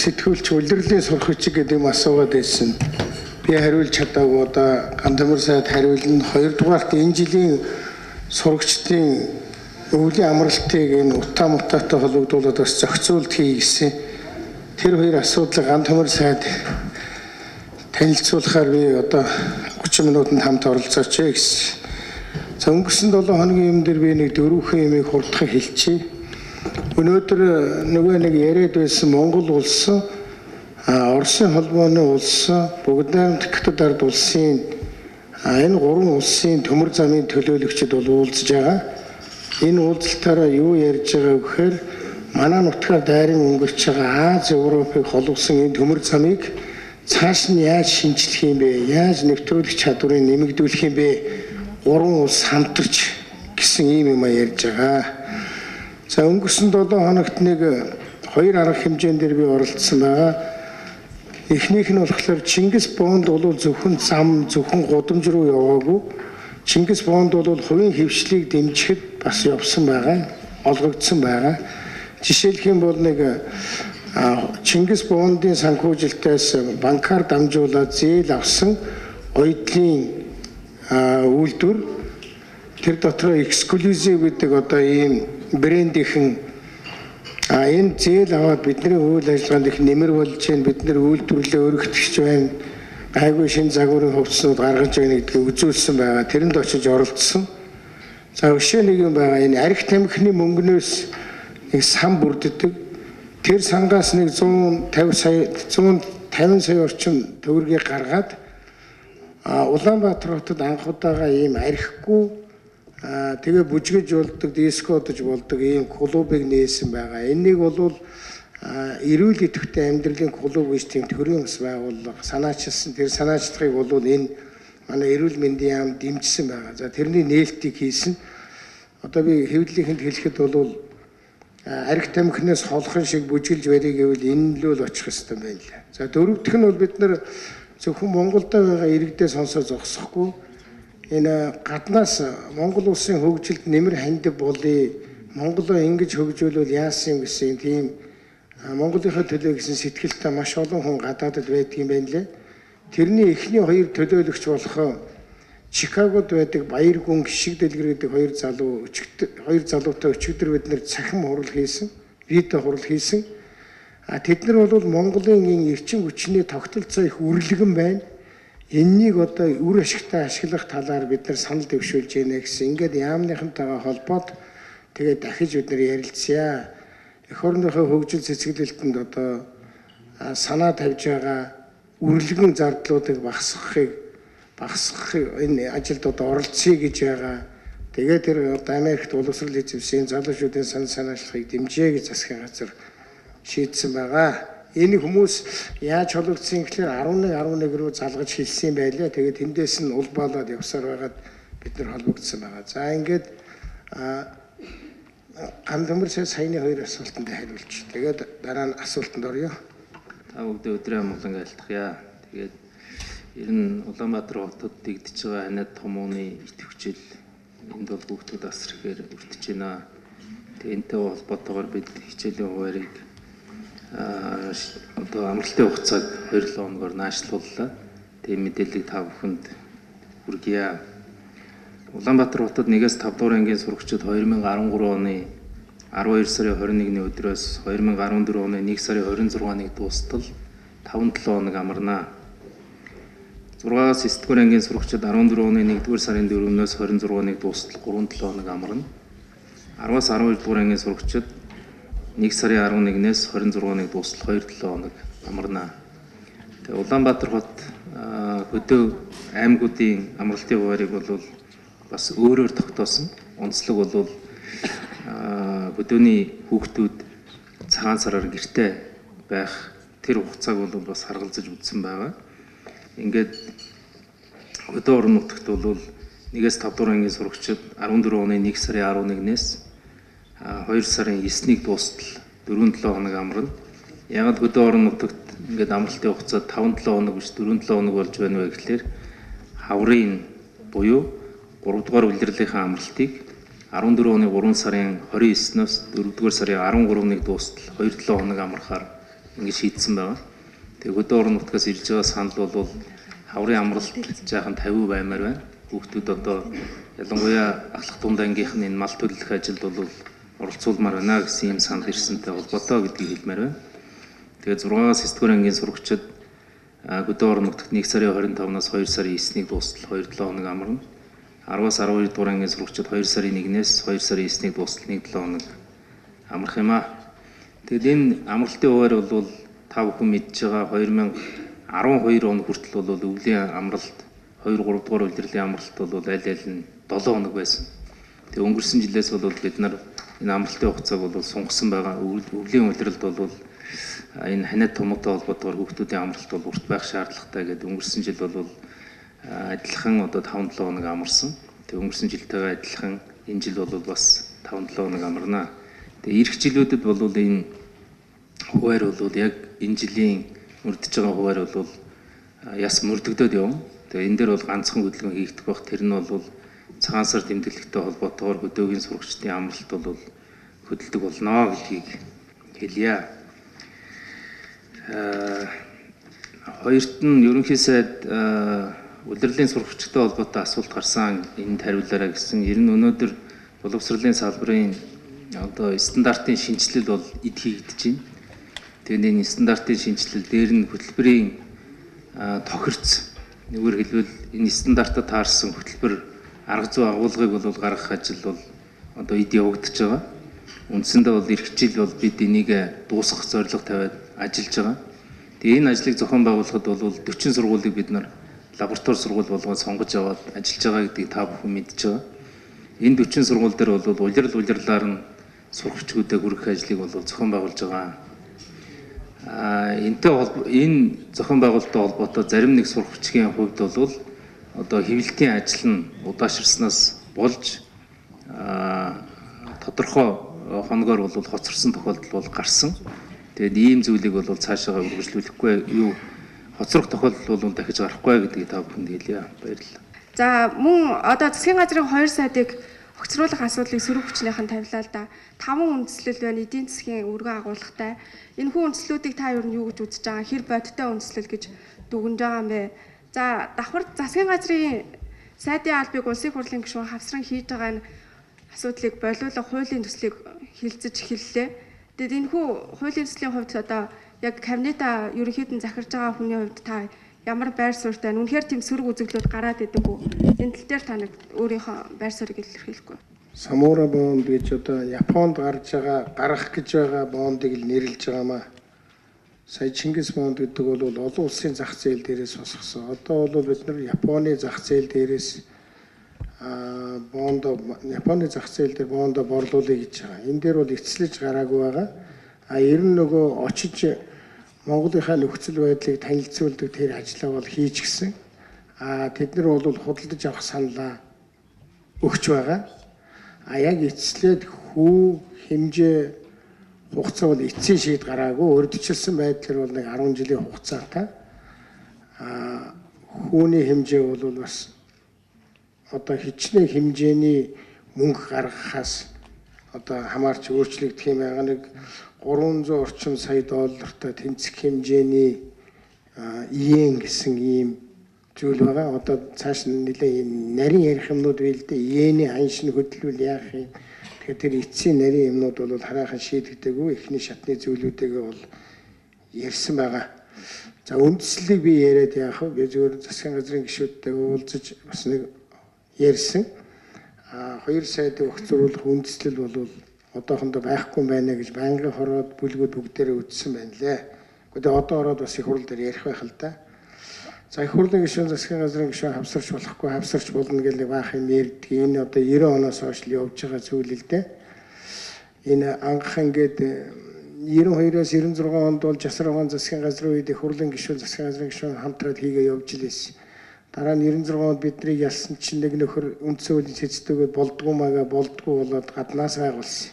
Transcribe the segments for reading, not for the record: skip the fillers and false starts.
Сэтгүүлч улирлын сурах гэдэг юм асуугаад байсан. Би хариулж чадаагүй, одоо Гантөмөр сайд хариулна. Хоёрдугаарт энэ жилийн сурагчдын өвлийн амралтыг энэ утаа мутаатай холбогдуулаад бас зохицуулт хий гэсэн. Тэр хоёр асуудлыг Гантөмөр сайд танилцуулахаар би одоо 30 минутанд хамт оролцооч гэсэн. За, өнгөрсөн 7 хоногийн юм дээр би нэг дөрвөн юмыг хурдхан хэлчихье. Өнөөдөр нөгөө нэг яриад байсан Монгол улс, Оросын холбооны улс, Бүгд найрамдах Хятад ард улсын энэ гурван улсын төмөр замын төлөөлөгчид бол уулзж байгаа. Энэ уулзалтаараа юу ярьж байгаа гэхээр манай нутгаар дайран өнгөрч байгаа Ази, Европыг холбосон энэ төмөр замыг цааш нь яаж шинжлэх юм бэ? Яаж нэвтрүүлэх чадварыг нэмэгдүүлэх юм бэ? Гурван улс хамтарч гэсэн ийм юм ярьж байгаа. За, өнгөрсөн 7 хоногт нэг хоёр арга хэмжээн дээр би оролцсон байгаа. Эхнийх нь болохоор Чингис Бонд бол зөвхөн зам, зөвхөн гудамж руу яваагүй. Чингис Бонд бол хувийн хөвшлийг дэмжихэд бас явсан байгаа, олгогдсон байгаа. Жишээлх юм бол нэг Чингис Бондын санхүүжилтээс банкар дамжуулаад зээл авсан оюутлын үйлдвэр, тэр дотроо exclusive гэдэг одоо ийм брендийнхэн энэ зээл аваад бидний үйл ажиллагаанд их нэмэр болж байна, бид нар үйлдвэрлэлээ өргөтгөж байна, гайгүй шинэ загварын хувцснууд гаргаж байна гэдгийг үзүүлсэн байгаа. Тэрэнд очиж оролцсон. За, өшөө нэг юм байгаа. Энэ арх тамхины мөнгнөөс нэг сан бүрддэг. Тэр сангаас нэг 150 сая 150 сая орчим төгрөгийг гаргаад Улаанбаатар хотод анх удаага ийм архигүй, тэгээ бүжгэж болдог, дискодож болдог ийм клубыг нээсэн байгаа. Энийг бол эрүүл идэвхтэй амьдралын клуб гэж тийм төрийн бас байгууллага санаачилсан. Тэр санаачлагыг бол энэ манай эрүүл мэндийн яам дэмжсэн байгаа. За, тэрний нээлтийг хийсэн. Одоо би хэвлэлийнхэнд хэлэхэд бол арх тамхинаас холхон шиг бүжиглж барья гэвэл энэ л очих ёстой байна лээ. За, дөрөв дэх нь бол бид нар зөвхөн Монголд байгаа иргэдээ сонсоо зогсохгүй, энэ гаднаас Монгол улсын хөгжилд нэмэр хандив болъё, Монголоо ингэж хөгжүүлвэл яасан юм гэсэн тийм Монголынхаа төлөө гэсэн сэтгэлтэй маш олон хүн гадаадд байдаг юм байна лээ. Тэрний эхний хоёр төлөөлөгч болох Чикагод байдаг Баяргүн, Гишиг Дэлгэр гэдэг хоёр залуу, хоёр залуутай өчигдөр бид нэр цахим хурал хийсэн, видео хурал хийсэн. А тэд нар бол Монголын энэ эрчим хүчний тогтолцоо их үрлэгэн байна. Эннийг одоо үр ашигтай ашиглах талаар бид нар санал дэвшүүлж байна гэсэн. Ингээд яамныхантайгаа холбоод тэгээд дахиж бид нар ярилцъя. Эх орныхоо хөгжил цэцгэлэлтэнд одоо санаа тавьж байгаа үрлэгэн зардлуудыг багасгахыг энэ ажилд одоо оролцъё гэж байгаа. Тэгээд тэр одоо Америкт боловсрол эзэмшийн залуучуудын санал санаачлахыг дэмжээ гэж засгийн газар шийдсэн байгаа. Энэ хүмүүс яаж холбогдсон гэхлээр 11 11 рүү залгаж хэлсэн юм байлаа. Тэгээд тэндээс нь улбаалаад явсаар байгаад бид нар холбогдсон байгаа. За, ингээд Гантөмөр саяны хоёр асуултанд хариулж. Тэгээд дараа нь асуултанд оръё. Та бүгдээ өдрийн амгалан айлтгая. Тэгээд ер нь Улаанбаатар хотод дэгдэж байгаа ханиад томооны идэвхжил энд бол хүүхдүүд асар ихээр өртөж байна. Тэгээд энэтэй холбоотойгоор бид хичээлийн хуваарийг одоо амралтын хугацааг 2-7 хоногоор наашлууллаа. Тэгээ мэдээллийг та бүхэнд хүргье. Улаанбаатар хотод 1-ээс 5 дугаар ангийн сурагчид 2013 оны 12 сарын 21-ний өдрөөс 2014 оны 1 сарын 26-ны дуустал 5-7 хоног амарна. 6-аас 9 дугаар ангийн сурагчид 14 оны 1-р сарын 4-өөс 26-ны дуустал 3-7 хоног амарна. 10-аас 12 дугаар ангийн сурагчид 1 сарын 11-ээс 26-ны дуустал 2-7 хоног амарна. Тэгээ Улаанбаатар хот хөдөө аймагуудын амралтын хуваарийг бол бас өөрөөр тогтоосон. Онцлог бол хөдөөний хүүхдүүд цагаан сараар гэрте байх тэр хугацааг бол бас харгалзаж үзсэн байгаа. Ингээд хөдөө орон нутагт бол 1-ээс 5 дугаар ангийн сурагчид 14 оны 1 сарын 11-ээс 2 сарын 9-ний дуустал 4-7 хоног амарна. Ягаад хөдөө орон нутагт ингээд амралтын хугацаа 5-7 хоног биш 4-7 хоног болж байна вэ гэхлээр хаврын буюу 3 дугаар улирлынхаа амралтыг 14 оны 3 сарын 29-ноос 4 дугаар сарын 13-ны дуустал 2-7 хоног амрахаар ингэж шийдсэн байгаа. Тэгээ хөдөө орон нутгаас ирж байгаа санал бол хаврын амралт жаахан 50 баймаар байна. Хүүхдүүд одоо ялангуяа ахлах дунд ангийнх нь энэ мал төлөх ажилд бол оролцуулмаар байна гэсэн юм санал ирсэнтэй холбоотой гэдгийг хэлмээр байна. Тэгээ 6-аас 9 дугаар ангийн сурагчид хөдөө орон нутагт 1 сарын 25-наас 2 сарын 9-ний дуустал 2-7 хоног амарна. 10-аас 12 дугаар ангийн сурагчид 2 сарын 1-ээс 2 сарын 9-ний дуустал 1-7 хоног амрах юм аа. Тэгэд энэ амралтын хуваар бол та бүхэн мэдж байгаа 2012 он хүртэл бол өвлийн амралт 2 3 дугаар улирлын амралт бол аль аль нь 7 хоног байсан. Тэгээ өнгөрсөн жилээс бол бид нар энэ амралтын хугацааг бол сунгасан байгаа. Өвлийн улиралд бол энэ ханиад томоотой холбоотойгоор хүүхдүүдийн амралт бол урт байх шаардлагатай гэдэг өнгөрсөн жил бол адилхан одоо 5-7 хоног амарсан. Тэгээ өнгөрсөн жилтэйгээ адилхан энэ жил бол бас 5-7 хоног амарна. Тэгээ ирэх жилүүдэд бол энэ хуваар бол яг энэ жилийн мөрдөж байгаа хуваар бол яс мөрдөгдөд явна. Тэгээ энэ дээр бол ганцхан хөдөлгөөн хийгдэх бах. Тэр нь бол цагаан сар тэмдэглэхтэй холбоотойгоор хөдөөгийн сурагчдын амралт бол хөдөлдөг болно гэдгийг хэлье. Хоёрт нь ерөнхий сайд улирлын сурагчтай холбоотой асуулт гарсан, энд хариулаарай гэсэн. Ер нь өнөөдөр боловсролын салбарын одоо стандартын шинэчлэл бол эд хийгдэж байна. Тэгээд энэ стандартын шинэчлэл дээр нь хөтөлбөрийн тохирц, нэгүр хэлбэл энэ стандартад таарсан хөтөлбөр арга зүй агуулгыг бол гаргах ажил бол одоо эд явагдаж байгаа. Үндсэндээ бол эх жил бол бид энийг дуусгах зорилго тавиад ажиллаж байгаа. Тэгээ энэ ажлыг зохион байгуулахад бол 40 сургуулийг бид нар лаборатори сургууль болгоод сонгож аваад ажиллаж байгаа гэдгийг та бүхэн мэдж байгаа. Энэ 40 сургууль дээр бол улирал улирлаар нь сурагчдыг хүргэх ажлыг бол зохион байгуулж байгаа. Энтэй энэ зохион байгуулалттай холбоотой зарим нэг сурагчдын хувьд бол одоо хэвлэлтийн ажил нь удаашрснаас болж тодорхой хоногоор бол хоцорсон тохиолдол бол гарсан. Тэгээд ийм зүйлийг бол цаашаа үргэлжлүүлэхгүй юу хоцрох тохиолдол бол дахиж гарахгүй гэдгийг та бүхэнд хэлье. Баярлалаа. За мөн одоо засгийн газрын хоёр сайдыг огцруулах асуудлыг сөрөг хүчнийхэн тавилаа л да. 5 үндслэл байна эдийн засгийн өргөн агуулгатай. Энэ хүү үндслүүдийг та ер нь юу гэж үзэж байгаа? Хэр бодиттой үндслэл гэж дүгнэж байгаа юм бэ? За давхар засгийн газрын сайдын албыг улсын хурлын гишүүн хавсран хийж байгаа энэ асуудлыг болиулах хуулийн төслийг хилцэж эхэллээ. Тэгээд энэ хүү хуулийн төслийн хувьд одоо яг кабинета ерөнхийд нь захирж байгаа хүний хувьд та ямар байр суурьтай вэ? Үнэхээр тийм сөрөг үзэгдлүүд гараад идэг үү? Энэ тал дээр та нэг өөрийнхөө байр суурийг илэрхийлэхгүй. Самура бонд гэж одоо Японд гарч байгаа, гарах гэж байгаа бондыг л нэрлэж байгаамаа. Сая Чингис бонд гэдэг бол олон улсын зах зээл дээрээс босгосон. Одоо бол бид нар Японы зах зээл дээрээс бондо Японы зах зээл дээр бондо борлуулъя гэж байгаа. Энэ дээр бол эцлэж гараагүй байгаа. А ер нь нөгөө очиж Монголынхаа нөхцөл байдлыг танилцуулдаг тэр ажлаа бол хийж гисэн. А тэд нар бол худалдаж авах саналаа өгч байгаа. А яг эцлээд хүү хэмжээ хугацаа бол эцсийн шийд гараагүй. Урьдчилсан байдлаар бол нэг 10 жилийн хугацаатай. А хүүний хэмжээ бол бас одоо хичнээн хэмжээний мөнгө гаргахаас одоо хамаарч өөрчлөгдөх юм байгаа. Нэг 300 орчим сая доллартай тэнцэх хэмжээний иен гэсэн ийм зүйл байгаа. Одоо цааш нь нэлээ ийм нарийн ярих юмнууд байл дээ. Иений ханшин хөдөлвөл яах юм. Тэгэхээр тэр эцсийн нарийн юмнууд бол хараахан шийдэгдээгүй. Эхний шатны зүйлүүдийг бол ярьсан байгаа. За үндслийг би яриад яах вэ? Би зүгээр засгийн газрын гишүүдтэй уулзаж бас нэг ярьсан. А хоёр сайдыг огцруулах үндслэл бол одоохондоо байхгүй байна гэж байнгын хороод бүлгүүд бүгдээрээ үзсэн байна лээ. Гэхдээ одоо ороод бас их хурл дээр ярих байх л да. За их хурлын гишүүн засгийн газрын гишүүн хавсарч болохгүй, хавсарч болно гэх нэг баах юм ярьдаг. Энэ одоо 90 оноос хойш л явж байгаа зүйл л дээ. Энэ анх ингээд 92-оос 96 онд бол Жасар ухаан засгийн газрын үед их хурлын гишүүн засгийн газрын гишүүн хамтраад хийгээ явж лээсэн. Дараа нь 96 онд биднийг ялсан чинь нэг нөхөр үндсэн хуулийн цэцдэгүүд болдгоо мага болдгоо болоод гаднаас байгуулсан.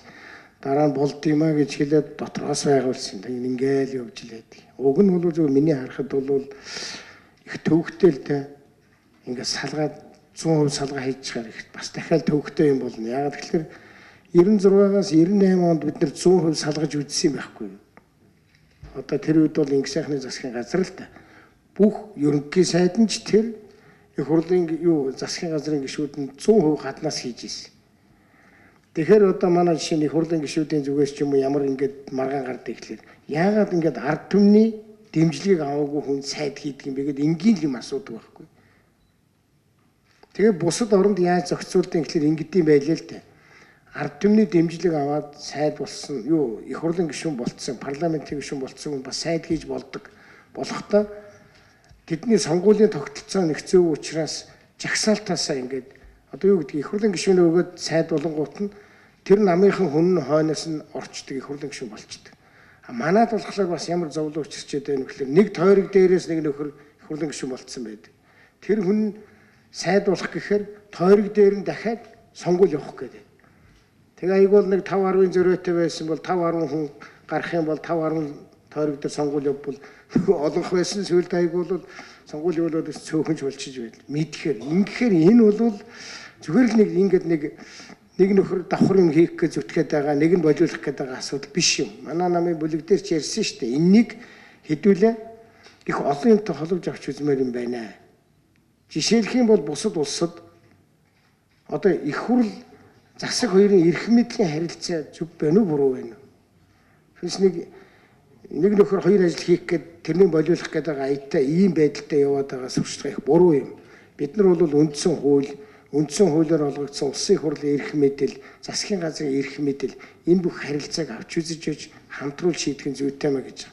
Дараа нь болд юмаа гэж хэлээд дотроос байгуулсан. Энэ ингээл явж лээд. Уг нь бол зөв миний харахад бол их төвөгтэй л дээ. Ингээд салгаад 100% салгаа хийж чаар их бас дахиад төвөгтэй юм болно. Яагаад гэвэл 96-аас 98 онд бид нэр 100% салгаж үзсэн юм байхгүй юу? Одоо тэр үед бол инг сайхны засгийн газар л да. Бүх ерөнхий сайд нь ч тэр их хурлын юу засгийн газрын гишүүд нь 100% гаднаас хийж ирсэн. Тэгэхээр одоо манай жишээ нь их хурлын гишүүдийн зүгээс ч юм уу ямар ингээд маргаан гардаг гэхлээр яагаад ингээд ард түмний дэмжлэгийг аваагүй хүн сайд хийдэг юм бэ гэд энгийн юм асуудаг байхгүй. Тэгээ бусад оронд яаж зохицуулдаг гэхлээр ингэдэм байлээ л дээ. Ард түмний дэмжлэг аваад сайд болсон юу их хурлын гишүүн болцсон, парламентын гишүүн болцсон хүн бас сайд хийж болдог. Болохдоо тэдний сонгуулийн тогтолцоо нэгцээгүй учраас жагсаалтаасаа ингээд одоо юу гэдгийг их хурлын гишүүнээ өгөөд сайд болонгууд нь тэр намынхан хүн нь хойноос нь орчдөг их хурлын гишүүн болчдөг. А манад болохоор бас ямар зовлон учирчээд байна гэхээр нэг тойрог дээрээс нэг нөхөр их хурлын гишүүн болцсон байдаг. Тэр хүн сайд болох гэхээр тойрог дээр нь дахиад сонгуул явах гэдэг. Тэгээ аяг бол нэг 5.10 зөрөөтэй байсан бол 5.10 хүн гарах юм бол 5.10 тойрог дээр сонгуул явбал олонх байсан сүүлд аяг бол сонгуул явуулаад цөөхөнч болчих байл. Мэдхээр ингэхээр энэ бол зүгээр л нэг ингээд нэг нөхөр давхар юм хийх гэж зүтгээд байгаа, нэг нь болиулах гээд байгаа асуудал биш юм. Манай намын бүлэг дээр ч ярьсан шүү дээ. Эннийг хэдүүлээ их олон юмтай холбож авч үзмээр юм байна. Жишээлх юм бол бусад улсад одоо их хурл засаг хоёрын эрх мэдлийн харилцаа зөв байна уу буруу байна уу? Тэгээс нэг нөхөр хоёр ажил хийх гээд тэрнийг болиулах гээд байгаа аятай ийм байдалтай яваад байгаа сурчлага их буруу юм. Бид нар бол үндсэн хууль, үндсэн хуулиар олгогдсон улсын хурлын эрх мэдэл, засгийн газрын эрх мэдэл энэ бүх харилцааг авч үзэж яж хамтруулж шийдэх нь зүйтэй мэ гэж.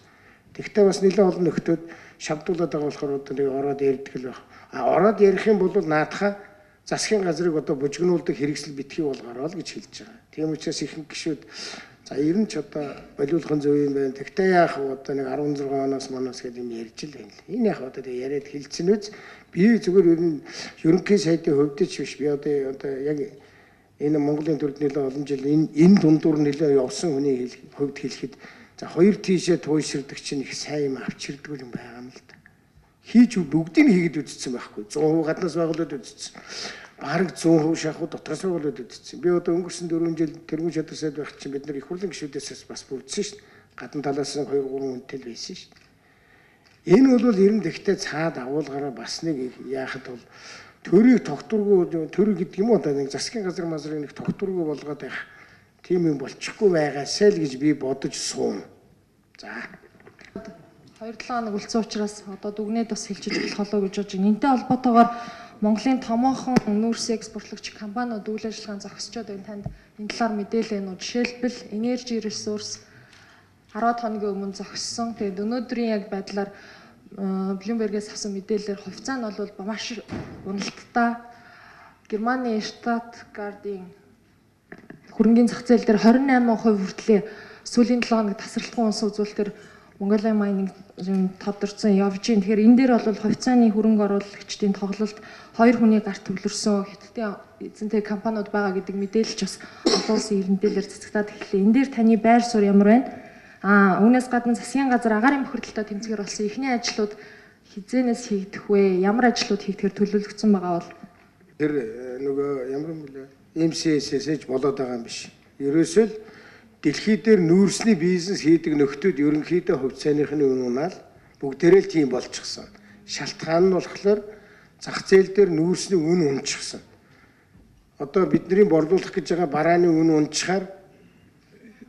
Тэгвэл бас нэлээд олон нөхдөөд шавдуулаад байгаа болохоор одоо нэг ороод ярьдаг л байх. А ороод ярих юм бол наадхаа засгийн газрыг одоо бужигнуулдаг хэрэгсэл битгий болгоорой л гэж хэлж байгаа. Тийм учраас ихэнх гишүүд за ер нь ч одоо болиулах нь зөв юм байна. Тэгтээ яах вэ одоо нэг 16 оноос маноос гэдэг юм ярьж л байна л. Энэ яах одоо тэг яриад хэлсэн үз би зүгээр ер нь ерөнхий сайдын хувьд ч биш. Би одоо яг энэ Монголын төрд нэлээд олон жил энэ дундуур нэлээд явсан хүний хувьд хэлэхэд за хоёр тийшээ туйширдаг чинь их сайн юм авчирдаг юм байгаа юм л да. Хийж бүгдийг хийгээд үзсэн байхгүй. 100% гаднаас байгуулад үзсэн. Бараг 100% шахуу дотроос байгуулад үзсэн. Би одоо өнгөрсөн 4 жил тэргүүн шадар сайд байх чинь бид нар их хурлын гишүүдээс бас бүрдсэн шүү дээ. Гадна талаас нь 2 3 хүнтэй л байсан шүү дээ. Энэ бол ер нь тэгтээ цаад агуулгаараа бас нэг яахад бол төрийг тогтворгүй төр гэдэг юм уу одоо нэг засгийн газар мазрыг нэг тогтворгүй болгоод байх тийм юм болчихгүй байгаасай л гэж би бодож суун. За 2-7 хоног үлдсэн учраас одоо дүгнээд бас хэлчихэж болох болоо гэж бодож байна. Энтэй холбоотойгоор Монголын томоохон нүүрс экспортлогч компаниуд үйл ажиллагаан зогсчод байна. Танд энэ талаар мэдээлэл байна уу? Жишээлбэл Energy Resource 10 хоногийн өмнө зогссон. Тэгээд өнөөдрийн яг байдлаар Bloomberg-ээс авсан мэдээлэлээр хувьцаа нь бол маш уналттай. Германы Штутгартын хөрөнгийн зах зээл дээр 28% хүртлээр сүүлийн 7 хоног тасралтгүй унсан үзүүлэлтээр Mongolia Mining тодорцсон явж байна. Тэгэхээр энэ дээр бол хувьцааны хөрөнгө оруулагчдын тоглолт хоёр хүний гарт төвлөрсөн хятадын эзэнтэй компаниуд байгаа гэдэг мэдээлэл ч бас олон улсын мэдээлэлээр цацагдаад эхэллээ. Энэ дээр таны байр суурь ямар байна? Аа, үүнээс гадна засгийн газар агаарын бохирдолтой тэмцгээр болсон эхний ажлууд хизээнээс хийгдэх вэ? Ямар ажлууд хийгдэхээр төлөвлөгдсөн байгаа бол? Тэр нөгөө ямар юм бэлээ? MCS-ээс болоод байгаа юм биш. Ерөөсөө л дэлхий дээр нүүрсний бизнес хийдэг нөхдүүд ерөнхийдөө хувьцааных нь үн унаал бүгдээрээ л тийм болчихсон. Шалтгаан нь болохоор зах зээл дээр нүүрсний үн унчихсан. Одоо бидний борлуулах гэж байгаа барааны үн унчихаар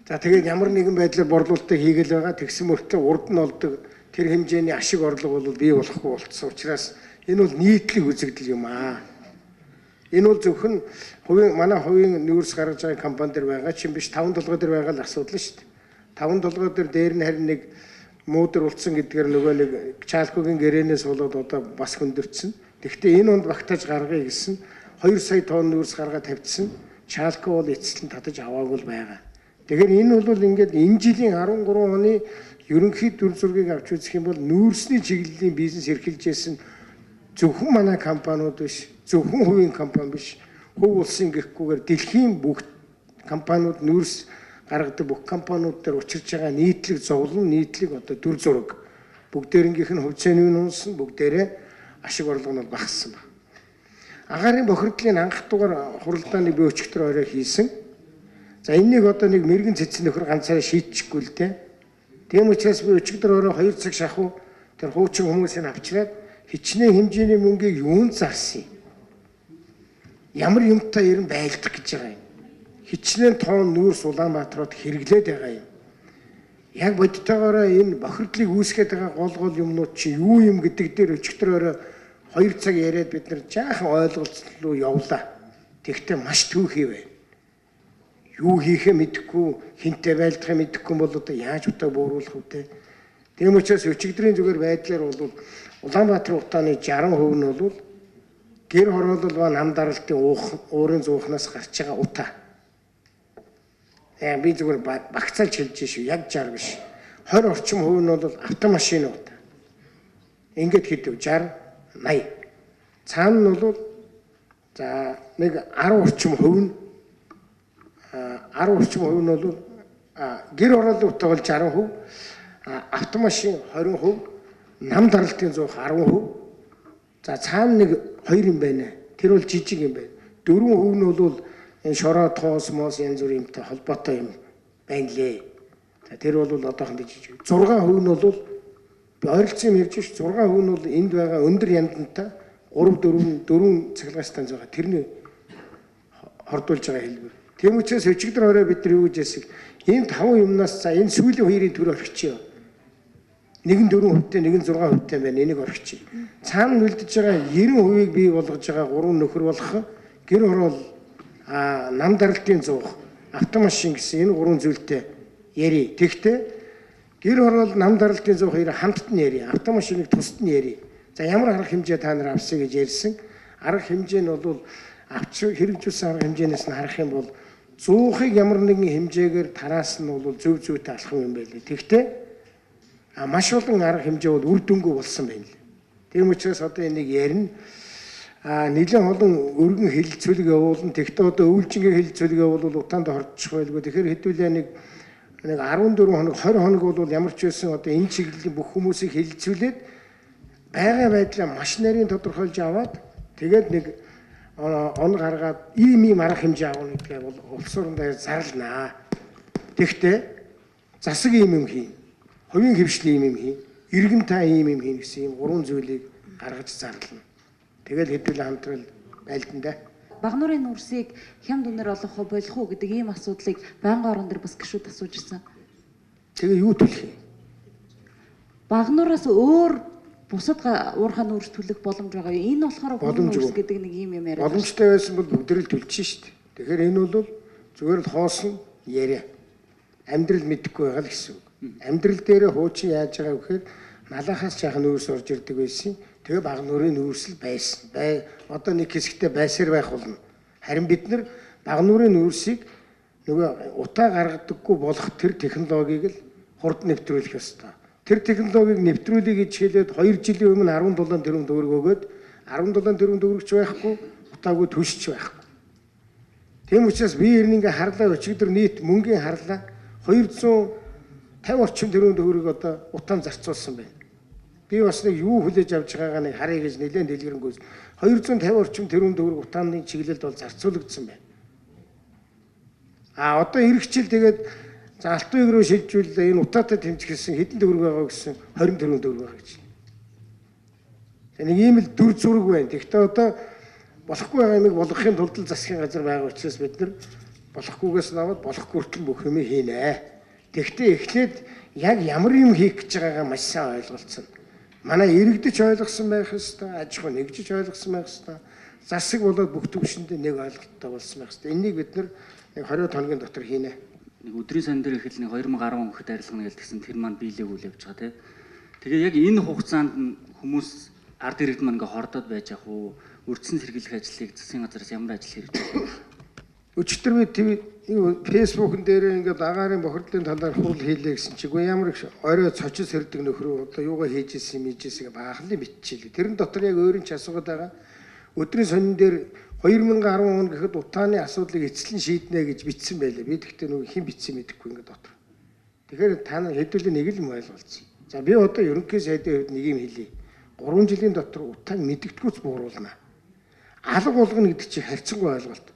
за тэгээд ямар нэгэн байдлаар борлуулалтыг хийгээл байгаа. Тэгсэн мөртлөө урд нь олдог тэр хэмжээний ашиг орлого бол бий болохгүй болцсон. Учраас энэ бол нийтлэг үзэгдэл юм аа. Энэ бол зөвхөн хувийн манай хувийн нүүрс гаргаж байгаа компани дээр байгаа ч юм биш таван толгой дээр байгаа л асуудал шүү дээ. Таван толгой дээр нь харин нэг муудар улцсан гэдгээр нөгөө нэг Чалкогийн гэрээнээс болоод одоо бас хөндөрцөн. Тэгэхдээ энэ онд багтааж гаргая гэсэн 2 сая тонн нүүрс гаргаад тавьчихсан. Чалко бол эцэст нь татаж аваагүй л байгаа. Тэгэхээр энэ бол ингээд энэ жилийн 13 оны ерөнхий дүр зургийг авч үзэх юм бол нүүрсний чиглэлийн бизнес эрхэлж байсан зөвхөн манай компаниуд биш, зөвхөн хувийн компани биш, хувь улсын гэхгүйгээр дэлхийн бүх компаниуд нүүрс гаргадаг бүх компаниуд дээр учирч байгаа нийтлэг зовлон, нийтлэг одоо дүр зураг бүгдээрэнгийнх нь хувьцааны үн унсан, бүгдээрээ ашиг орлого нь багассан байна. Агаарын бохирдлын анх дугаар хуралдааны би өчигдөр орой хийсэн. За энэнийг одоо нэг мэрэгэн цэцэн нөхөр ганцаараа шийдчихгүй л дээ. Тийм учраас би өчигдөр орой 2 цаг шахуу тэр хуучин хүмүүсийг авчираад хичнээн хэмжээний мөнгийг юунд зарсан юм? Ямар юмтай ер нь байлдах гэж байгаа юм? Хичнээн тоон нүүрс Улаанбаатарт хэрэглээд байгаа юм. Яг бодтойгоороо энэ бохирдлыг үүсгээд байгаа гол гол юмнууд чи юу юм гэдэг дээр өчигдөр орой 2 цаг яриад бид нар жаахан ойлголцол руу явлаа. Тэгтээ маш түүхий байна. Юу хийхээ мэдэхгүй, хинтээ байлдахаа мэдэхгүй бол одоо яаж утаа бууруулах вэ? Тийм учраас өчигдрийн зүгээр байдлаар бол Улаанбаатар утааны 60% нь бол гэр хороолол ба нам даралтын уурын зуухнаас гарч байгаа утаа. Би зүгээр багцаалж хэлж шүү. Яг 60 биш. 20 орчим хувь нь бол автомашин утаа. Ингээд хэдэв 60, 80. Цаана нь бол за нэг 10 орчим хувь нь 10 орчим хувь нь бол гэр хорооллын утаа бол 60%, автомашин 20%, нам даралтын зуух 10%. За цаана нэг 2 юм байна. Тэр бол жижиг юм байна. 4% нь бол энэ шороо тоос моос янз бүрийн юмтай холбоотой юм байна лээ. За тэр бол одоохондоо жижиг. 6% нь бол би ойролцоон ярьж ш 6% нь бол энд байгаа өндөр яндантай 3 4 4 цахилгаан станц байгаа. Тэрний хордуулж байгаа хэлбэр. Тийм учраас өчигдөр орой бид нар юу гэж хэлсэн? Энэ 5 юмнаас за энэ сүүлийн хоёрын төр орхичихъя. Нэг нь 4%-тэй, нэг нь 6%-тэй байна. Энийг орхичихъя. Цаана үлдэж байгаа 90%-ийг бий болгож байгаа 3 нөхөр болох гэр хороол, нам даралтын зуух, автомашин гэсэн энэ 3 зүйлтэй ярий. Тэгтээ гэр хороол, нам даралтын зуух хоёроо хамтд нь ярий. Автомашиныг тусад нь ярий. За ямар арга хэмжээ та нар авсан гэж ярьсан. Арга хэмжээ нь бол авч хэрэгжүүлсэн арга хэмжээнээс нь харах юм бол зуухыг ямар нэгэн хэмжээгээр тараас нь бол зөв зүйтэй алхам юм байлээ. Тэгтээ маш олон арга хэмжээ бол үр дүнгүй болсон байна лээ. Тийм учраас одоо энийг ярина. Нэлээд олон өргөн хэлэлцүүлэг явуулна. Тэгтээ одоо өвлжингийн хэлэлцүүлэг явуулвал утаанд хорчих байлгүй. Тэгэхээр хэдүүлээ нэг 14 хоног 20 хоног бол ямар ч байсан одоо энэ чиглэлийн бүх хүмүүсийг хэлэлцүүлээд байгаа байдлаа маш нарийн тодорхойлж аваад тэгээд нэг он гаргаад ийм арга хэмжээ авах гэдгээ бол улс орондоо зарлнаа. Тэгтээ засаг ийм юм хийн, хувийн хвшил ийм юм хийн, иргэн та ийм юм хийн гэсэн ийм гурван зүйлийг гаргаж зарлана. Тэгэл хэдүүлээ хамтрал байлдан да. Баг нуурын нүрсийг хямд үнээр олох уу болох уу гэдэг ийм асуудлыг байнгын орон дээр бас гишүүд асууж ирсэн. Тэгээ юу төлөх юм? Баг нуураас өөр бусад уурхай нүүрс төлөх боломж байгаа юу? Энэ болохоор нүүрс гэдэг нэг ийм юм яриа. Боломжтой байсан бол бүгд л төлж шít. Тэгэхээр энэ бол зүгээр л хоосон яриа. Амьдрал мэдэхгүй байгаа л гэсэн үг. Амьдрал дээрээ хуучин яаж байгаа вэ гэхээр налахаас жаахан нүүрс орж ирдэг байсан. Тэгээ баг нуурын нүүрс л байсан. Одоо нэг хэсэгтээ байсаар байх болно. Харин бид нар баг нуурын нүүрсийг нөгөө утаа гаргадаггүй болох тэр технологиг л хурд нэвтрүүлэх ёстой. Тэр технологиг нэвтрүүлэе гэж хэлээд 2 жилийн өмнө 17 тэрбум төгрөг өгөөд 17 тэрбум төгрөгч байхгүй, утаагүй төлшч байхгүй. Тийм учраас би ер нь ингээ харлаа өчигдөр нийт мөнгөний харлаа 250 орчим тэрбум төгрөг одоо утаан зарцуулсан байна. Би бас нэг юу хүлээж авч байгаагаа нэг харъя гэж нэлээд дэлгэрэнгүй. 250 орчим тэрбум төгрөг утааны чиглэлд бол зарцуулагдсан байна. А одоо ирэх жил тэгээд за алтан үг рүү шилжүүллээ. Энэ утаатай тэмцэхэлсэн хэдэн төгрөг байгаа гэсэн 20 тэрбум төгрөг байгаа гэж. Нэг ийм л дүр зураг байна. Тэгэхдээ одоо болохгүй байгаа юмыг болгохын тулд л засгийн газар байгаа учраас бид нар болохгүйгээс наваад болохгүй хүртэл бүх юмыг хийнэ. Тэгэхдээ эхлээд яг ямар юм хийх гэж байгаагаа маш сайн ойлголцсон. Манай иргэдэж ойлгосон байх ёстой, аж ахуй нэгжиж ойлгосон байх ёстой. Засаг болоод бүх төвшөндөө нэг ойлголттой болсон байх ёстой. Энийг бид нар нэг 20 хоногийн дотор хийнэ. Нэг өдрийн сан дээр ихэл нэг 2010 он гэхэд арилгана гэлтгсэн тэр маань биелээгүй л явж байгаа тий. Тэгээ яг энэ хугацаанд хүмүүс ард иргэд маань ингээ хордоод байж ах уу? Үрдсэн сэргийлэх ажлыг засгийн газараас ямар ажил хэрэгжүүлэх вэ? Өчигдөр би фэйсбүүкэн дээр ингээд агаарын бохирдлын талаар хурал хийлээ гэсэн чиг ямар их орой цочис хэрдэг нөхрөө одоо юугаа хийж исэн юм хийжсэн баахан л биччихлээ. Тэрэн дотор яг өөрийн ч асуугаад байгаа. Өдрийн сонин дээр 2010 он гэхэд утааны асуудлыг эцэслэн шийднэ гэж бичсэн байлаа. Би тэгтээ нөгөө хэн бичсэн мэдэхгүй ингээд дотор. Тэгэхээр та нар хэдүүлээ нэг л юм ойлголцсон. За би одоо ерөнхий сайдын хувьд нэг юм хэлье. 3 жилийн дотор утааг мэдэгдэхүүц бууруулна. Алга болгоно гэдэг чинь харьцангуй ойлголт.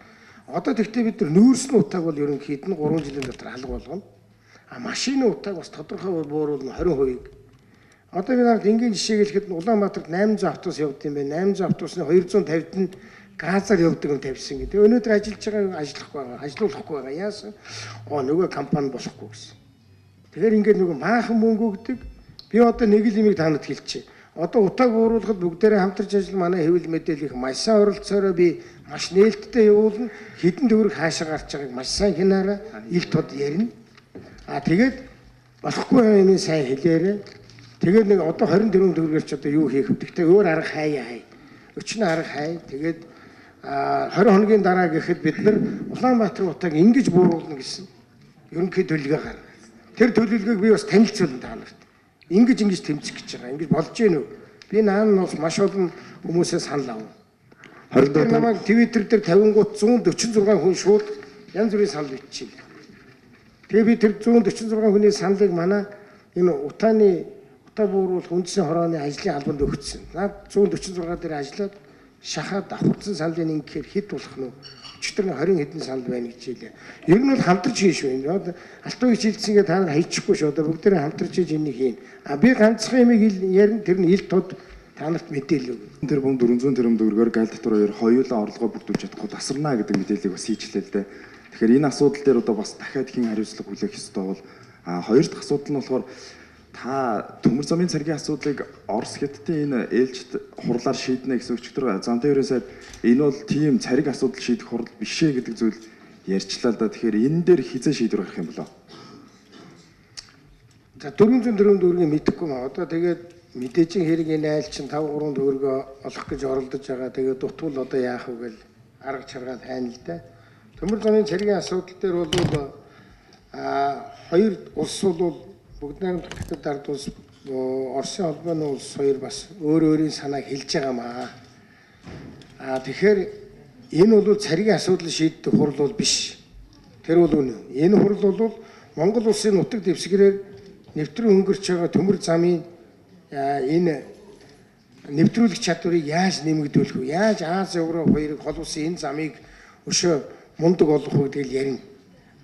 Одоо тэгтээ бид нар нүүрсний утааг бол ерөнхийд нь 3 жилийн дотор алга болгоно. А машины утааг бас тодорхой бууруулна 20%-ийг. Одоо би нарт энгийн жишээ хэлэхэд Улаанбаатарт 800 автобус явд юм байна. 800 автобусны 250-д нь газар явдаг юм тавьсан гэдэг. Өнөөдөр ажиллаж байгаа ажиллахгүй байгаа, ажиллуулахгүй байгаа. Яасан? Нөгөө компани болохгүй гэсэн. Тэгэхээр ингээд нөгөө maaхан мөнгө өгдөг. Би одоо нэг л юмыг та нарт хэлчихье. Одоо утааг бууруулахад бүгдээрээ хамтарч ажил манай хэвлэл мэдээллийнх маш сайн оролцоороо би маш нээлттэй явуулна. Хэдэн төгрөг хаашаа гарч байгааг маш сайн хянаараа ил тод ярина. А тэгээд болохгүй юмыг сайн хэлээрээ. Тэгээд нэг одоо 24 төгрөгөөр ч одоо юу хийх вэ? Гэхдээ өөр арга хайя хай. Өчнө арга хай. Тэгээд 20 хоногийн дараа гэхэд бид нар Улаанбаатар утааг ингэж бууруулна гэсэн ерөнхий төлөвлөгөө гаргана. Тэр төлөвлөгөөг би бас танилцуулна та нарт. Ингэж ингэж тэмцэх гэж байгаа. Ингэж болж гин үү? Би наан нь бас маш олон хүмүүсээ санал авна. 24 намайг Twitter дээр 50 гут 146 хүн шууд янз бүрийн санал биччихлээ. Тэгээ би тэр 146 хүний саналыг манай энэ утааны утаа бууруулах үндсэн хорооны ажлын албанд өгсөн. Наад 146 дээр ажиллаад шахаад давхарсан саналыг ингэхээр хэд болох нь вэ? Өчигдөр 20 хэдэн санал байна гэж хэлээ. Ер нь бол хамтарч хийн шүү. Алтуу гэж хэлсэнгээ та нар хайчихгүй шүү. Одоо бүгдээрээ хамтарч хийж энийг хийн. А би ганцхан юмыг ярина, тэр нь ил тод та нарт мэдээлэл өгнө. Тэр бум 400 тэрбум төгрөгөөр гайл татвар хоёр хоёулаа орлогоо бүрдүүлж чадахгүй тасарна гэдэг мэдээллийг бас хийчлээ л дээ. Тэгэхээр энэ асуудал дээр одоо бас дахиад хэн хариуцлага хүлээх ёстой бол хоёр дахь асуудал нь болохоор та төмөр замын царгийн асуудлыг Орос Хятадын энэ ээлжид хурлаар шийднэ гэсэн өчигдөр замтай ерөн сайд энэ бол тийм цариг асуудал шийдэх хурал биш ээ гэдэг зүйл ярьчлаа л да. Тэгэхээр энэ дээр хизээ шийдвэр гарах юм болоо? За 404 төгрөгийг мэдэхгүй маа. Одоо тэгээд мэдээжийн хэрэг энэ айл чинь 5 3 төгрөгөө олох гэж оролдож байгаа. Тэгээд дутвал одоо яах вэ гэл арга чаргаад хайна л да. Төмөр замын царгийн асуудал дээр бол хоёр улс бол Бүгд найрамдах Хятад ард улс Оросын холбооны улс хоёр бас өөр өөрийн санааг хэлж байгаа маа. А тэгэхээр энэ бол царгийн асуудал шийддэг хурал бол биш. Тэр бол үнэн. Энэ хурал бол Монгол улсын нутаг дэвсгэрээр нэвтрэн өнгөрч байгаа төмөр замын энэ нэвтрүүлэх чадварыг яаж нэмэгдүүлэх вэ? Яаж Аз, Европ хоёрыг холбосон энэ замыг өшөө мундаг болгох вэ гэдгийг ярина.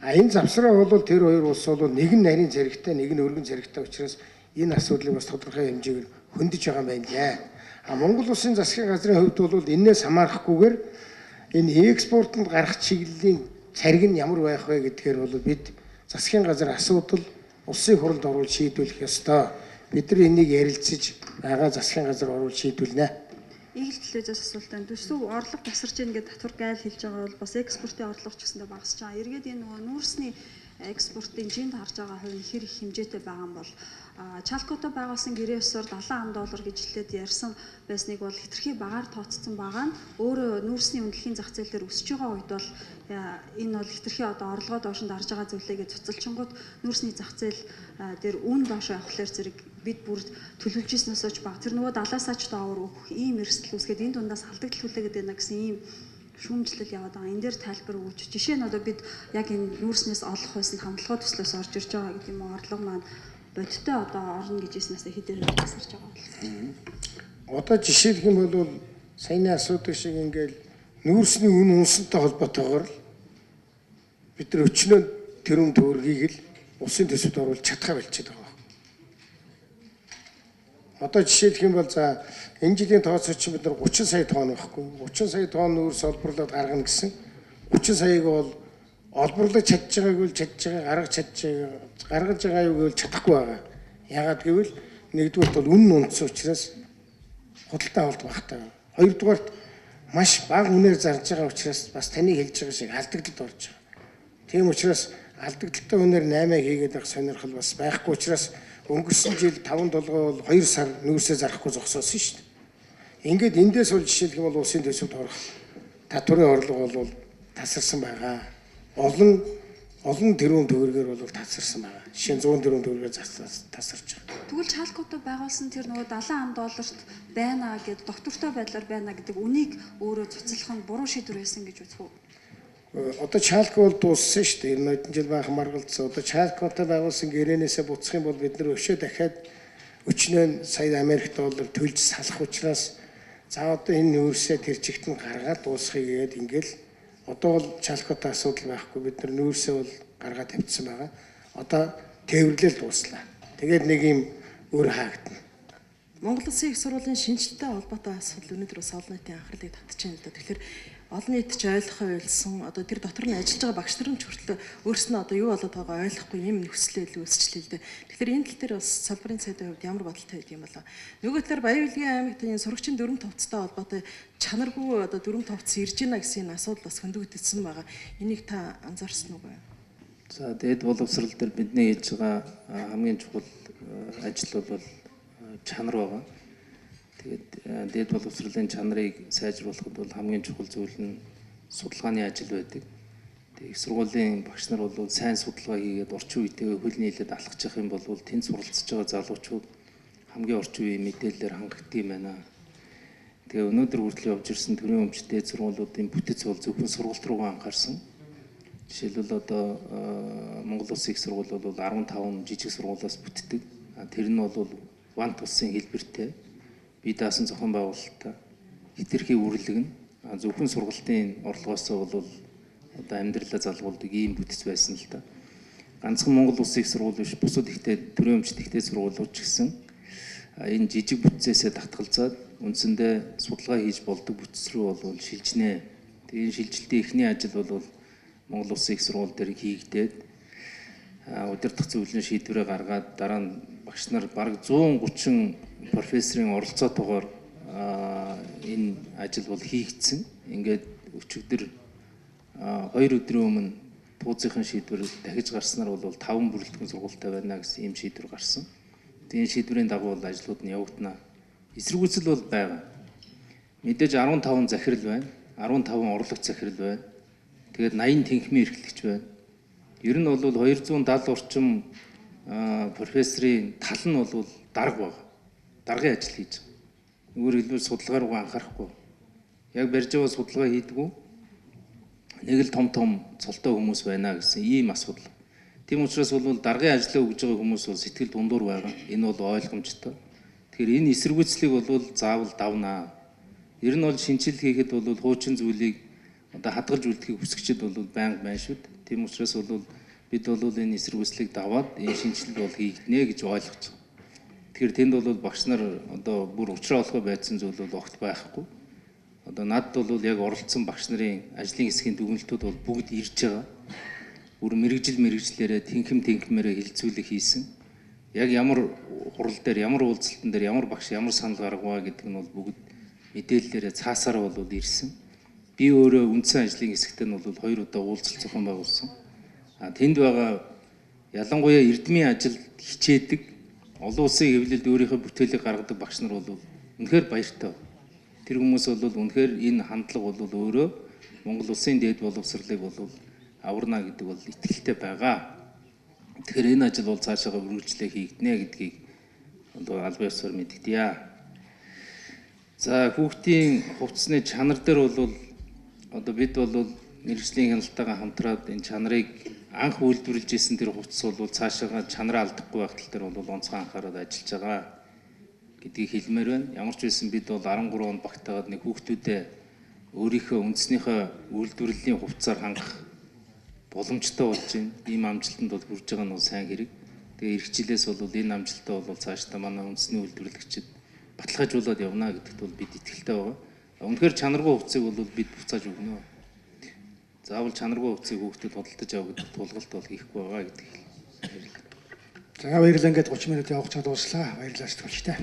А энэ завсраа бол тэр хоёр улс бол нэг нь нарийн зэрэгтэй, нэг нь өргөн зэрэгтэй учраас энэ асуудлыг бас тодорхой хэмжээгээр хөндөж байгаа юм байна лээ. А Монгол улсын засгийн газрын хувьд бол энээс хамаарахгүйгээр энэ экспортод гарах чиглэлийн цариг нь ямар байх вэ гэдгээр бол бид засгийн газар асуудал улсын хурлд оруулж шийдвэрлэх ёстой. Бид нар энийг ярилцаж байгаа засгийн газар оруулж шийдвэрлэнэ. Игэл телевизээс асуулт байна. Төсөв орлого тасарч ийн гэдэг татвар гайл хэлж байгаа бол бас экспортын орлого ч гэсэндээ багасч байгаа. Эргээд энэ нөгөө нүүрсний экспортын жинд харж байгаа хувь нь хэр их хэмжээтэй байгаа юм бол Чалкотой байгуулсан гэрээ ёсоор 70 ам доллар гэж хэлээд ярьсан байсныг бол хэтэрхий багаар тооцсон байгаа нь өөрөө нүүрсний үнэлэхийн зах зээл дээр өсөж байгаа үед бол энэ бол хэтэрхий одоо орлогоо доош нь дарж байгаа зүйлээ гэж цуцалчингууд нүүрсний зах зээл дээр үн доошоо явахлаар зэрэг бид бүр төлөвлөж ирснээс ч баг тэр нөгөө 70-аас ч доогуур өгөх ийм эрсдэл үүсгээд энэ дундаас алдагдал хүлээгээд байна гэсэн ийм шүүмжлэл яваад байгаа. Энэ дээр тайлбар өгөөч. Жишээ нь одоо бид яг энэ нүүрснээс олох байсан хамтлагаа төслөөс орж ирж байгаа гэдэг юм уу? Орлого маань бодиттой одоо орно гэж ирснээс хэдээр тасарч байгаа юм. Одоо жишээлх юм бол саяны асуудаг шиг ингээл нүүрсний үн унсантай холбоотойгоор л бид нар өчнөө тэрүүн төгрөгийг л улсын төсөвт оруулж чадхаа болчиход байгаа. Одоо жишээлх юм бол за энэ жилийн тооцоо чинь бид нар 30 сая тонн байхгүй. 30 сая тонн нүүрс олборлоод гаргана гэсэн. 30 саяг бол олборлож чадж байгааг бол чадж байгаа, гаргаж чадж байгаа, гаргаж байгаа юу гэвэл чадахгүй байгаа. Яагаад гэвэл нэгдүгürt бол үнэн унтсан учраас худалдаа авалт багатай. Хоёрдугаарт маш бага үнээр зарж байгаа учраас бас таны хэлж байгаа шиг алдагдлалд орж байгаа. Тийм учраас алдагдaltaй үнээр 8 хийгээд байх сонирхол бас байхгүй учраас өнгөрсөн жил 5 долгоо бол 2 сар нүүрсээ зарахгүй зогсоосон шүү дээ. Ингээд эндээс бол жишээлх юм бол улсын төсөвт орох татварын орлого бол тасарсан байгаа. Олон тэрбум төгрөгөөр бол тасарсан байгаа. Жишээ нь 100 тэрбум төгрөгөөр тасарч байгаа. Тэгвэл Чалкотой байгуулсан тэр нөгөө 70 ам долларт байна гэд доктортой байдлаар байна гэдэг үнийг өөрөө цуцлах нь буруу шийдвэр байсан гэж үзэх үү? Одоо Чалко бол дууссан шүү дээ. 90 жил баахан маргалдсан. Одоо Чалкотой байгуулсан гэрээнээсээ буцах юм бол бид нар өшөө дахиад өчнөө сая Америк доллар төлж салах учраас за одоо энэ нүүрсээ тэр чигт нь гаргаад дуусгая гээд ингээл одоо бол Чалкотой асуудал байхгүй. Бид нар нүүрсээ бол гаргаад тавьчихсан байгаа. Одоо Тээвэрлэл дууслаа. Тэгээд нэг юм өөр хаагдана. Монгол Улсын их сургуулийн шинжилтэй холбоотой асуудал өнөөдөр бас олон нийтийн анхаарлыг татж байна л да. Тэгэхээр олон нийт ч ойлгохоо ойлсон. Одоо тэр дотор нь ажиллаж байгаа багш нар нь ч хүртэл өөрснөө одоо юу болоод байгааг ойлгохгүй юм нөхцөл үүсчлээ л дээ. Тэгэхээр энэ тал дээр бас салбарын сайдын хувьд ямар бодолтой байдаг юм болоо. Нөгөө талаар Баян-Билгийн аймагт энэ сурагчийн дүрм товцтой холбоотой чанаргүй одоо дүрм товц ирж байна гэсэн энэ асуудал бас хөндөгдсөн байгаа. Энийг та анзаарсан уу? За дээд боловсрал дээр бидний хийж байгаа хамгийн чухал ажил бол чанар байгаа. Тэгээд дээд боловсролын чанарыг сайжруулахад бол хамгийн чухал зүйл нь судалгааны ажил байдаг. Тэгээд их сургуулийн багш нар бол сайн судалгаа хийгээд орчин үетэйгээ хөл нийлээд алхах юм бол тэнд суралцж байгаа залуучууд хамгийн орчин үеийн мэдээллээр хангагддаг юм байна. Тэгээ өнөөдөр хүртэл явж ирсэн төрийн өмч дээд сургуулиудын бүтэц бол зөвхөн сургалт руугаа анхаарсан. Жишээлбэл одоо Монгол Улсын их сургууль бол 15 жижиг сургуулиас бүтдэг. Тэр нь бол вант улсын хэлбэртэй бие даасан зохион байгуулалттай хэтэрхий үрлэг нь зөвхөн сургалтын орлогоосоо бол одоо амьдралаа залгуулдаг ийм бүтэц байсан л да. Ганцхан Монгол Улсын их сургууль биш, бусад ихтэй төрийн өмчт ихтэй сургуулиуд ч гэсэн энэ жижиг бүтцээсээ татгалзаад үндсэндээ судалгаа хийж болдог бүтэц рүү бол шилжинэ. Тэгээ энэ шилжилтийн эхний ажил бол Монгол Улсын их сургууль дээр хийгдээд удирдах зөвлөлийн шийдвэрээ гаргаад дараа нь багш нар бараг 130 профессорын оролцоотойгоор энэ ажил бол хийгдсэн. Ингээд өчигдөр 2 өдрийн өмнө пуузынхын шийдвэр дахиж гарснаар бол 5 бүрэлдэхүүн сургуультай байна гэсэн ийм шийдвэр гарсан. Тэгээ энэ шийдвэрийн дагуу бол ажлууд нь явагдана. Эсэргүүцэл бол байгаа. Мэдээж 15 захирал байна. 15 орлогч захирал байна. Тэгээд 80 тэнхмийн эрхлэгч байна. Ер нь бол 270 орчим профессорын тал нь бол дарга байгаа. Даргын ажил хийж байгаа. Өөрөөр хэлбэл судалгаа руугаа анхаарахгүй. Яг барьж байгаа судалгаа хийдгүү. Нэг л том том цолтой хүмүүс байна гэсэн ийм асуудал. Тийм учраас бол даргын ажлаа өгж байгаа хүмүүс бол сэтгэл дундуур байгаа. Энэ бол ойлгомжтой. Тэгэхээр энэ эсэргүүцлийг бол заавал давнаа. Ер нь бол шинжил хийхэд бол хуучин зүйлийг одоо хадгалж үлдэхийг хүсгчид бол байнга байна шүү дээ. Тийм учраас бол бид бол энэ эсэргүүцлийг даваад энэ шинжилэл бол хийгднэ гэж ойлгож байгаа. Тэгэхээр тэнд бол багш нар одоо бүр учраа олохой байцсан зүйл бол огт байхгүй. Одоо надад бол яг оролцсон багш нарын ажлын хэсгийн дүгнэлтүүд бол бүгд ирж байгаа. Бүр мэрэгжил мэрэгжлээрээ тэнхэм тэнхмээрээ хилцүүлэг хийсэн. Яг ямар хурал дээр, ямар уулзалтан дээр ямар багш ямар санал гаргаваа гэдэг нь бол бүгд мэдээллээрээ цаасаараа бол ирсэн. Би өөрөө үндсэн ажлын хэсэгт нь бол 2 удаа уулзалт зохион байгуулсан. Тэнд байгаа ялангуяа эрдмийн ажилд хичээдэг олон улсын хэвлэлд өөрийнхөө бүтээлийг гаргадаг багш нар бол үнэхээр баяртай. Тэр хүмүүс бол үнэхээр энэ хандлага бол өөрөө Монгол Улсын дээд боловсролыг бол аварна гэдэг бол итгэлтэй байгаа. Тэгэхээр энэ ажил бол цаашаага үргэлжлээ хийгднэ гэдгийг одоо албан ёсоор мэдэгдъя. За хүүхдийн хувцсны чанар дээр бол одоо бид бол мэргэжлийн хяналтайгаа хамтраад энэ чанарыг анх үйлдвэрлэж исэн тэр хувцас бол цаашаага чанараа алдахгүй байх тал дээр бол онцгой анхаарал ажиллаж байгаа гэдгийг хэлмээр байна. Ямар ч байсан бид бол 13 онд багтаагаад нэг хүүхдүүдэд өөрийнхөө үндснийхөө үйлдвэрлэлийн хувцсаар хангах боломжтой болж байна. Ийм амжилтанд бол хүрж байгаа нь бол сайн хэрэг. Тэгээ эх жилээс бол энэ амжилтаа бол цаашдаа манай үндэсний үйлдвэрлэгчид баталгаажуулаад явна гэдэгт бол бид итгэлтэй байгаа. Үнэхээр чанаргүй хувцсыг бол бид буцааж өгнө. Заавал чанаргүй хувцсыг хүүхдэд худалдаж ав гэдэг тулгалт бол хийхгүй байгаа гэдгийг хэлье. За баярлалаа, ингээд 30 минут явах чад дууслаа. Баярлалаа сэтгүүлчтэй.